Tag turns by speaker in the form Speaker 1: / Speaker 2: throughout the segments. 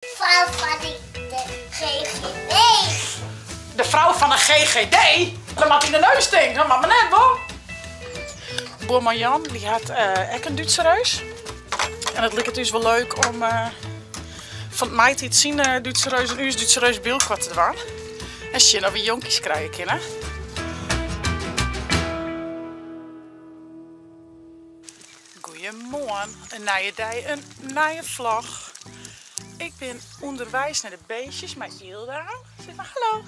Speaker 1: Frou fan de GGD.
Speaker 2: De frou fan de GGD? Dat moat yn de neus tinke, dat moat mar net wol. Buorman Jan dy hat ek in Dútse reus. En it liket ús wol leuk om fan 't maitiid syn Dútse reus en ús Dútse reus by elkoar te dwaan. En sjen oft we jonkies krije kinne. Goeiemoarn, in nije dei, in nije vlog. Ik bin ûnderweis nei de beestjes mei Ylda. Sis mar hallo.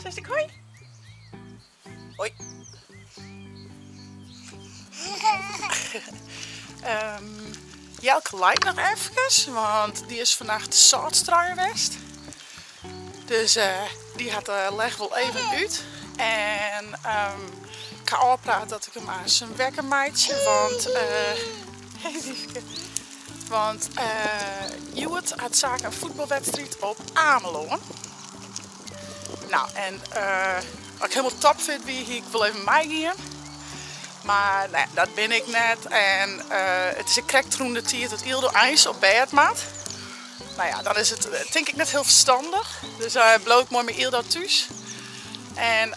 Speaker 2: Sis ik hoi? Hoi. Jelke leit noch efkes, want dy is fannacht sâltstruien west. Dus dy hat de lech wol even út. En ik ha ôfpraat dat ik him aansen wekker meitsje, want want hjoed hat Sake in fuotbalwedstriid op Amelân. Nou, en as ik hielendal topfit wie, hie ik wol even meigien. Mar nee, dat bin ik net. En it is ek krekt rûn de tiid dat Yldo eins op bêd moat. No ja, dan is it tink ik net hiel ferstannich. Dus bliuw ik moai mei Yldo thús. En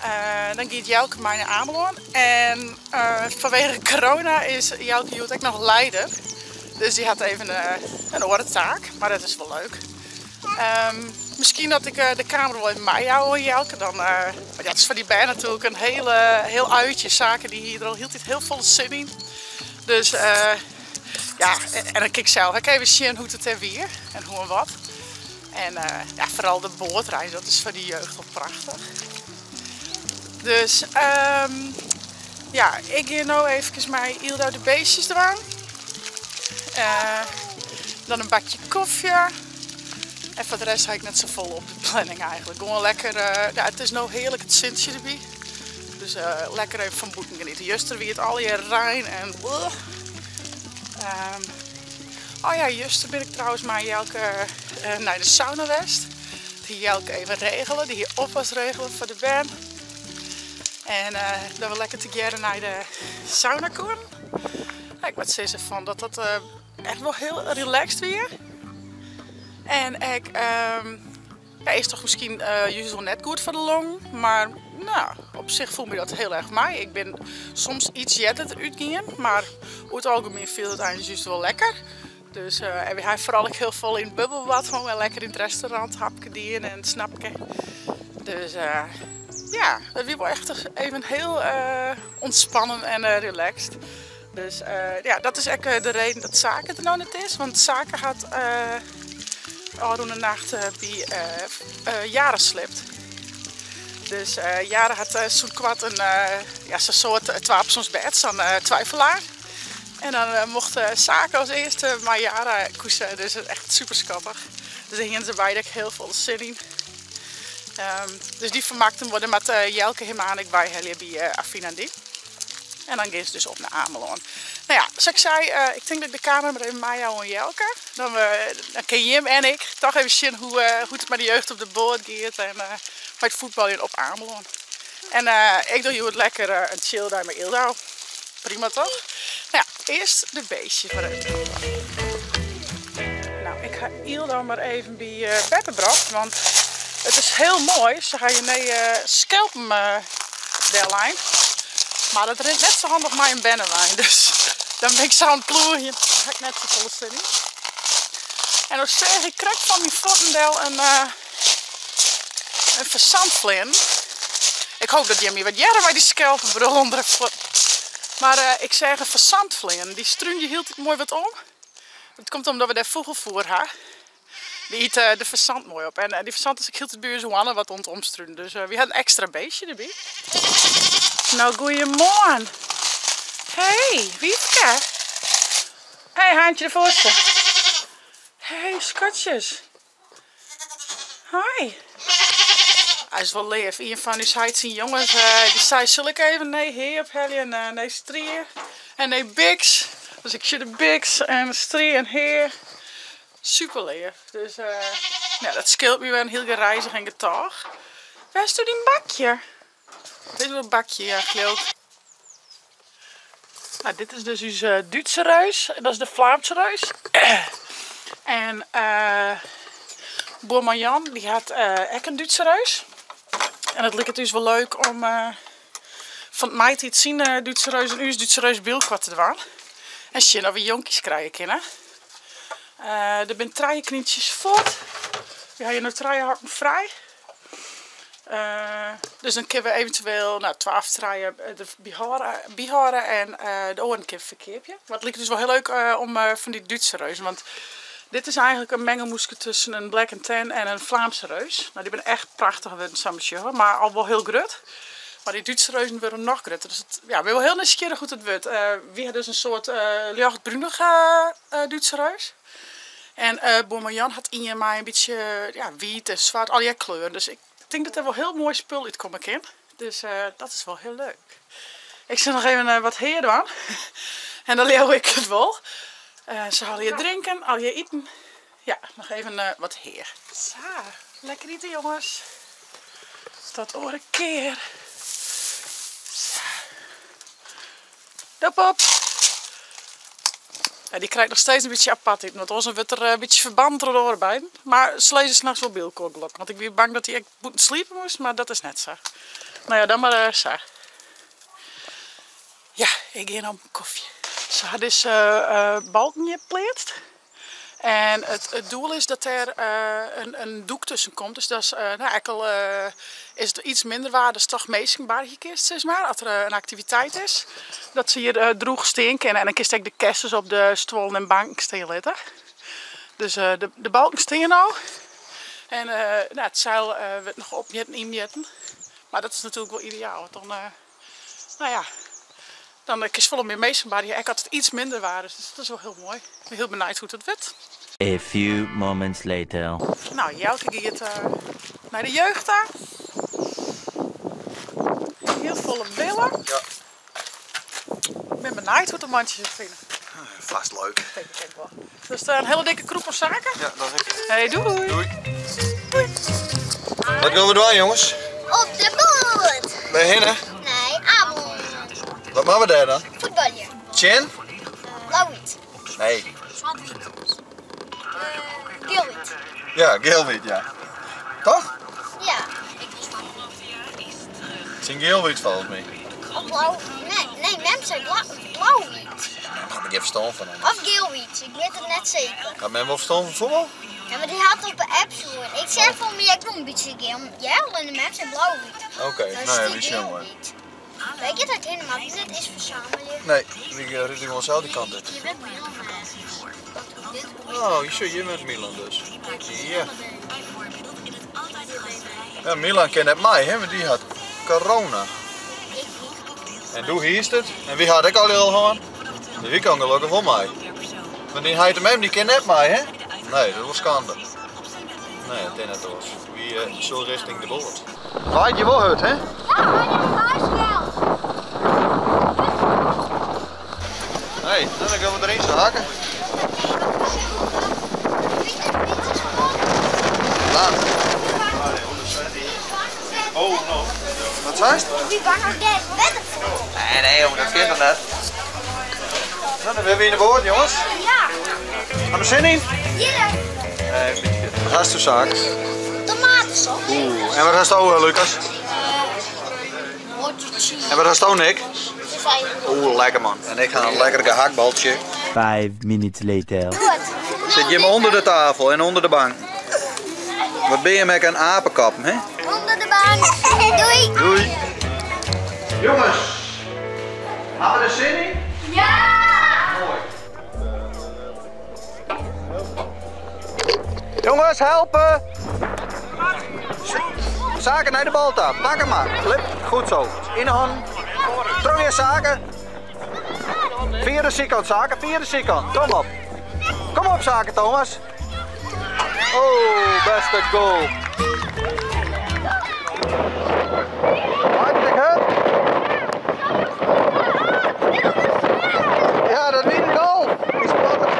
Speaker 2: dan giet Jelke mei nei Amelân. En fanwege corona is Jelke hjoed ek noch leider. Dus dy hat even in oare taak. Mar dat is wol leuk. Miskien dat ik de kamera wol even meijou oan Jelke. Dan, mar dat is foar dy bern natuerlik in hele, heel uitje. Sake dy hie der al hieltyd hiel folle sin yn. Dus ja, en dan kin ik sels ek even sjen hoe't it dêr wie en hoe en wat. En ja, foaral de boatreis, dat is foar dy jeugd wol prachtich. Dus ja, ik gean no eefkes mei Yldo de beestjes dwaan. Dan in bakje kofje. En foar de rest ha ik net safolle op de planning eigentlik. Gewoan lekker, ja, it is no hearlik it sintsje derby. Dus lekker even fan bûten geniete. Juster wie it allegear rein en bleh. Oh ja, juster bin ik trouwens mei Jelke nei de sauna west. Dat hie Jelke even regele. Dy hie oppas regele foar de bern. En dat we lekker tegearre nei de sauna koenen. Ik moat sizze fan dat dat echt wol hiel relaxed wie. En ek, ja, is toch miskien júst wol net goed foar de longen, mar no, op sich foel my dat hiel erch mei. Ik bin soms iets earder derút gien, mar oer it algemien fielt it eins júst wol lekker. Dus en wy ha foaral ek hiel folle yn it bubbelbad hong en lekker yn it restaurant hapke dien en snapke. Dus ja, dat wie wol echt even hiel ûntspannen en relaxed. Dus ja, dat is ek de reden dat Sake der no net is, want Sake hat ôfrûne nacht by Jara sliept. Dus Jara hat sûnt koart in, ja, sa'n soart twapersoansbêd, sa'n twyfelaar. En dan mocht Sake as earste mei Jara koese, dus echt super skattich. Dus dêr hiene se beide ek hiel folle sin yn. Dus dy fermakten wol, dêr moat Jelke him aan ek weihelje by Afina en dy. En dan gean se dus op nei Amelân. No ja, sa't ik sei, ik tink dat ik de kamera mar even meijou oan Jelke. Dan dan kin jim en ik toch even sjen hoe't it mei de jeugd op de boat giet en mei it fuotbaljen op Amelân. En ik doch hjoed lekker in chill dei mei Yldo. Prima toch? No ja, earst de beestjes mar even. No, ik ha Yldo mar even by beppe brocht, want it is hiel moai. Se ha hjir nije skelpen dellein. Mar dat rint net sa handich mei in bernewein, dus dan bin ik sa oan it ploegjen. Dêr ha ik net safolle sin yn. En no seach ik krekt fan myn fuotten del in fazant fleanen. Ik hoop dat jim my wat hearre mei dy skelpenbrul ûnder de fuotten. Mar ik seach in fazant fleanen. Dy strúnje hieltyd moai wat om. Dat komt omdat we dêr fûgelfoer ha. Dy yt de fazant moai op. En dy fazant is ek hieltyd by ús hoanne wat oan it omstrunen. Dus wy ha in ekstra beestje derby. No, goeiemoarn. Hey, Wietske. Hey, Haantje de Voorste. Hey, skatsjes. Hoi. Hy is wol leaf. Ien fan ús heit syn jonges dy sei, sil ik even nee hea ophelje en nee strie en nee biks. Dus ik sjoch de biks en de strie en hea. Super leaf. Dus ja, dat skeelt my wer in hiel gereizich en getôch. Wêr is dyn bakje? Dit is wol in bakje, ja, geloof ik. Nou, dit is dus ús Dútse reus. Dat is de Vlaamse reus. En buorman Jan dy hat ek in Dútse reus. En it liket ús wol leuk om fan 't maitiid syn Dútse reus en ús Dútse reus byelkoar te dwaan. En sjen oft we jonkjes krije kinne. Der binne trije knyntsjes fuort. Wy ha hjir no trije hokken frij. Dus dan kinne we eventueel no twa of trije der byhâlde en de oaren kinne we ferkeapje. Mar it liket ús wol hiel leuk om fan dy Dútse reuzen, want dit is eigenlik in mengelmoeske tusken in black and tan en in Flaamse reus. No dy binne echt prachtich wurden sa besjogge, mar al wol hiel grut. Mar dy Dútse reuzen wurde noch grutter, dus it, ja, bin wol hiel nijsgjirrich hoe't it wurdt. Wy ha dus in soart ljochtbrunige Dútse reus. En buorman Jan hat ien mei in bytsje, ja, wyt en swart, allegear kleuren. Dus ik tink dat der wol hiel moai spul útkomme kin. Dus dat is wol hiel leuk. Ik sil noch even wat hea dwaan en dan leau ik it wol. Se ha allegear drinken, allegear iten. Ja, noch even wat hea. Sa, lekker ite jonges. Tot oare kear. Sa. Dop op. Ja, dy krijt noch steeds in bytsje apart iten, want oars dan wurdt er in bytsje ferbannen troch de oare beiden. Mar se lizze nachts wol by elkoar gelokkich, want ik wie bang dat dy ek bûten sliepe moast, mar dat is net sa. No ja, dan mar sa. Ja, ik gean op kofje. Se ha dizze balken hjir pleatst. En it doel is dat dêr in doek tusken komt. Dus dat is, no, ek al is it iets minder waar, datst toch minsken bargje kinst, sis mar, as der in aktiviteit is. Dat se hjir droech stean kinne en dan kinst ek de kessens op de stuollen en banken stean litte. Dus de balken stean al. En no, it seil wurdt noch opmjitten, ynmjitten. Mar dat is natuerlik wol ideaal, want dan, no ja, dan kinst folle mear minsken bargje, ek as it iets minder waar is. Dus dat is wol hiel moai. Ik bin hiel benijd hoe't it wurdt.
Speaker 3: A few moments later.
Speaker 2: No, Jelke giet nei de jeugd ta. Hiel folle wille.
Speaker 4: Ja.
Speaker 2: Ik bin benijd hoe't de mantsjes it fine.
Speaker 4: Vast leuk.
Speaker 2: Tink ik ek wol. Dus in hiele dikke kroep oan Sake.
Speaker 4: Ja, dat ik.
Speaker 2: Hey, doei.
Speaker 4: Doei.
Speaker 2: Doei.
Speaker 4: Wat gaan we doen, jongens?
Speaker 1: Op de boot.
Speaker 4: Wêrhinne?
Speaker 1: Nei Amelân.
Speaker 4: Wat moatte we dêr dan?
Speaker 1: Fuotbalje.
Speaker 4: Tsjin?
Speaker 1: Blauw-wyt.
Speaker 4: Nee.
Speaker 1: Swart-wyt. Giel-wyt.
Speaker 4: Ja, giel-wyt, ja. Toch?
Speaker 1: Ja.
Speaker 4: Tsjin giel-wyt folgens my.
Speaker 1: Of blau. Nee, nee, mem sei blau-wyt.
Speaker 4: Mem hat der gjin ferstân fan.
Speaker 1: Of giel-wyt, ik wit it net seker.
Speaker 4: Hat mem wol ferstân fan fuotbal?
Speaker 1: Ja, mar dy hat op de app sjoen. Ik sei fan my ek wol in bytsje giel, en de mem sei blau-wyt.
Speaker 4: Oké, no ja, wy sjogge mar.
Speaker 1: Wy gean dat hinne, mar dit is fersammelje.
Speaker 4: Nee, wy ride gewoan sels dy kant út.
Speaker 1: Je bent Milan.
Speaker 4: Oh, je sjoch, hjir wurdt Milan dus. Ja. Ja, Milan kin net mei, hè, want dy hat corona. En doe hiest it, en wy ha it ek allegear al hân. Dus wy kan gelokkich wol mei. Want dyn heit en mem dy kin net mei, hè? Nee, dat is wol skande. Nee, dat is net oars. Wy sille richting de boat. Waait je wol hurd, hè?
Speaker 1: Ja, waait je huisgeld.
Speaker 4: Hey, dan gaan we erin zo hakken. Laat. Wat zei je?
Speaker 1: Wie bang nog wetter voor.
Speaker 4: Nee, nee, jongen, dat kan toch net. Nou, dan ben we in de boot, jongens.
Speaker 1: Ja.
Speaker 4: Hebben we zin in?
Speaker 1: Ja.
Speaker 4: Nee, een beetje. Wat hast du, Saak?
Speaker 1: Tomatensaus.
Speaker 4: Oeh, en wat hast du, Lucas? En wat hast du, Nick? Oeh, lekker man. En ik ga een lekker gehaktbaltje.
Speaker 3: 5 minutes later.
Speaker 4: Zit je hem onder de tafel en onder de bank? Wat ben je met een apenkap, hè?
Speaker 1: Onder de bank. Doei.
Speaker 4: Doei. Jongens, hebben we er zin in?
Speaker 1: Ja!
Speaker 4: Mooi. Jongens, helpen! Zaken naar de bal daar. Pak hem maar. Flip. Goed zo. In de hand. Terug weer Zaken. Via de zijkant, Zaken. Via de zijkant. Kom op. Kom op, Zaken, Thomas. Oh, beste goal. Hartelijk hut. Ja, dat is een goal. Die spot het.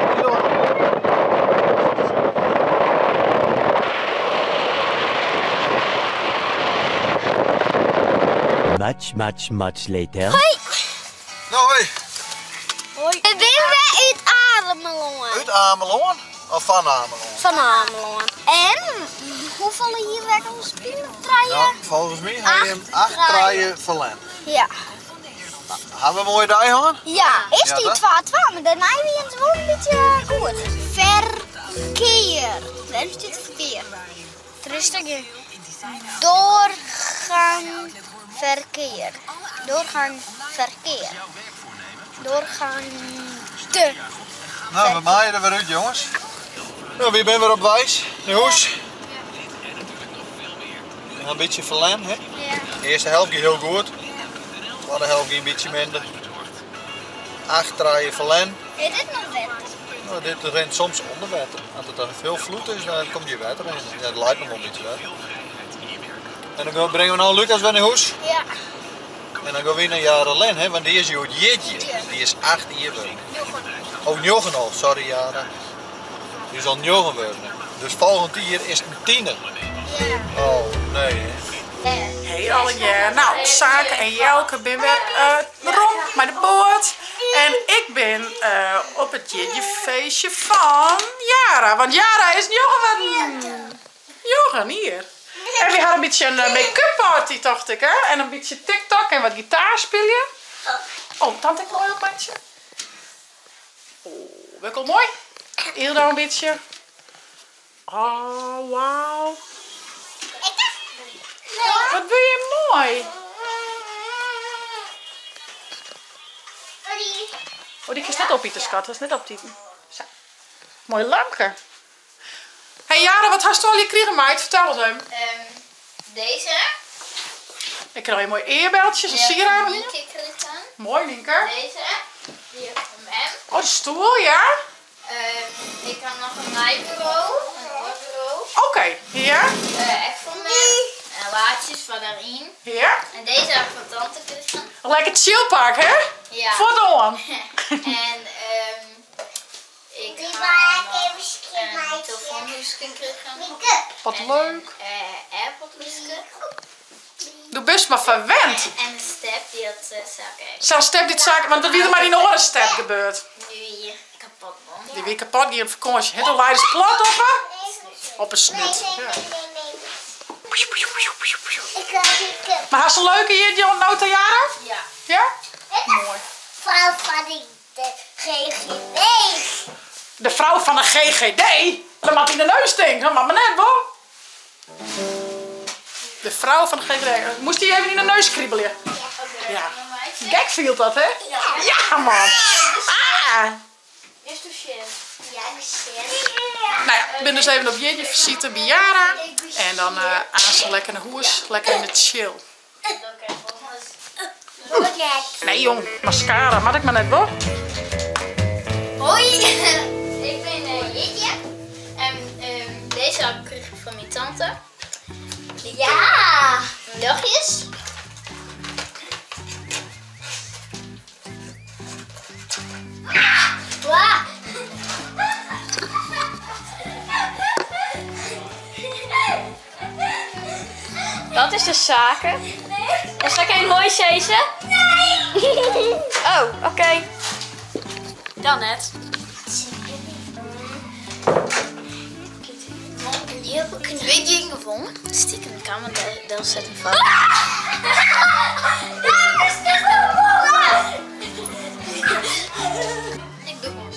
Speaker 3: Much, much, much later.
Speaker 1: Hoi.
Speaker 4: Nou, hoi.
Speaker 1: Hoi. Ik ben weer uit Amelân.
Speaker 4: Uit Amelân? Of fan Amelân?
Speaker 1: Fan Amelân. En hoefolle jier wer al spile? Trije?
Speaker 4: Nou, folgens my ha jim 8-3 ferlern.
Speaker 1: Ja.
Speaker 4: Ha we in moaie dei hân?
Speaker 1: Ja, is
Speaker 4: Ja,
Speaker 1: die
Speaker 4: toch?
Speaker 1: 2-2, mar dêrnei wie it wol in bytsje goed. Ferkear. Wêr stiet ferkear? Rustig. Doorgang verkeer. Doorgang verkeer. Doorgang de.
Speaker 4: Nou, we maaien der wer út, jonges. Nou, wy binne wer op weis nei hûs. Noch in bytsje ferlern, hè? De earste helft gie hiel goed. De twadde helft gie in bytsje minder. 8-3 ferlern.
Speaker 1: Is dit noch wetter?
Speaker 4: Nou, dit rint soms ûnder wetter. As it dan veel floed is, dan komt hjir wetter yn. Ja, it leit noch wol in bytsje wetter. En dan bringe we no Lucas wer nei hûs.
Speaker 1: Ja.
Speaker 4: En dan gean wy nei Jara Lin, hè, want dy is hjoed jierdei. Dy is 8 jier wurden. Oh, njoggen al, sorry Jara. Dy is al njoggen wurden. Dus folgjend jier is it in tiener. Oh, nee hè.
Speaker 2: Hey allegear. Nou, Sake en Jelke binne wer werom mei de boat. En ik bin op it jierdeifeestje fan Jara. Want Jara is njoggen wurden. Njoggen jier. En wy ha in bytsje in make-up party, tocht ik, hè? En in bytsje TikTok en wat gitaarspylje. Oh, tante ek moai opmeitsje. Oh, wurdt al moai. Ildo in bytsje. Oh, wauw. Wat bin je moai. Oh, dy kinst net opite, skat. Dat is net opiten. Sa. Moai lampke. Hey Jara, wat hast allegear krigen, meid? Fertel ris even.
Speaker 1: Deze.
Speaker 2: Ik krijg je mooie earbeltjes en sieraden.
Speaker 1: Nienke krigen.
Speaker 2: Mooi, Nienke.
Speaker 1: Deze. Die heb ik van mem.
Speaker 2: Oh, de stoel, ja.
Speaker 1: Ik heb nog een naaibureau, een oorbureau.
Speaker 2: Oké, ja.
Speaker 1: Echt van mem. En laadjes van daarin.
Speaker 2: Ja.
Speaker 1: En deze heb ik van tante gekregen.
Speaker 2: Een lekker chillpark, hè?
Speaker 1: Ja.
Speaker 2: Voor de oren.
Speaker 1: En ik heb een telefoonhoesje gekregen.
Speaker 2: Wat
Speaker 1: En
Speaker 2: leuk.
Speaker 1: Een AirPodhoesje.
Speaker 2: Doe best maar verwend.
Speaker 1: En een step die had zaken.
Speaker 2: Zo'n step die zaken, want dat wie er maar in de oren step gebeurt.
Speaker 1: Nu hier kapot man.
Speaker 2: Die weer kapot die op vakantie. Hè, dan leiden ze plat op, hè? Op een snut. Ja. Maar had ze een leuke hier, die nota jaren?
Speaker 1: Ja.
Speaker 2: Ja? Mooi.
Speaker 1: Vrouw van de GGD.
Speaker 2: De vrouw van de GGD? Dat mag in de neus stinken, dat mag maar net, hoor. De vrouw van de GGD. Moest die even in de neus kriebelen? Ja. Gek viel dat, hè?
Speaker 1: Ja.
Speaker 2: Ja, man. Ah.
Speaker 1: Is de shit. Ja, de shit.
Speaker 2: Nou ja, ik ben dus even op jeetje visite bij Jara. En dan aan lekker naar huis, lekker in de chill. Nee jong, mascara, mag ik maar net wel.
Speaker 1: Hoi, ik ben Jitje. En deze heb ik gekregen van mijn tante. Ja! Dagjes.
Speaker 5: Dat is de zaken. En zal ik een mooi zezen?
Speaker 1: Nee!
Speaker 5: Oh, oké. Okay. Dan net.
Speaker 1: Weet je gevonden? Stiekem de kamer daar zetten van. Ik doe ons.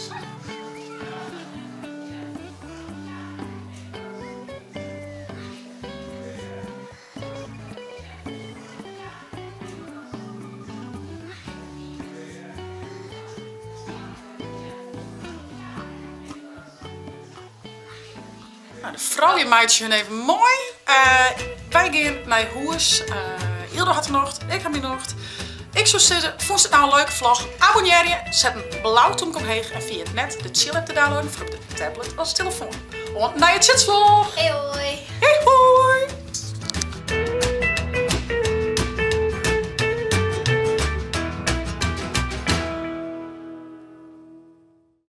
Speaker 2: Nou, de vrouwen meidje hun even mooi. Wij gaan naar huis. Ildo had er nog, ik heb nog. Ik zou zeggen, vond het nou een leuke vlog? Abonneer je, zet een blauw toemk omheen en via het net de chill app te downloaden voor op de tablet als telefoon. Want naar je chitsvlog!
Speaker 1: Hey.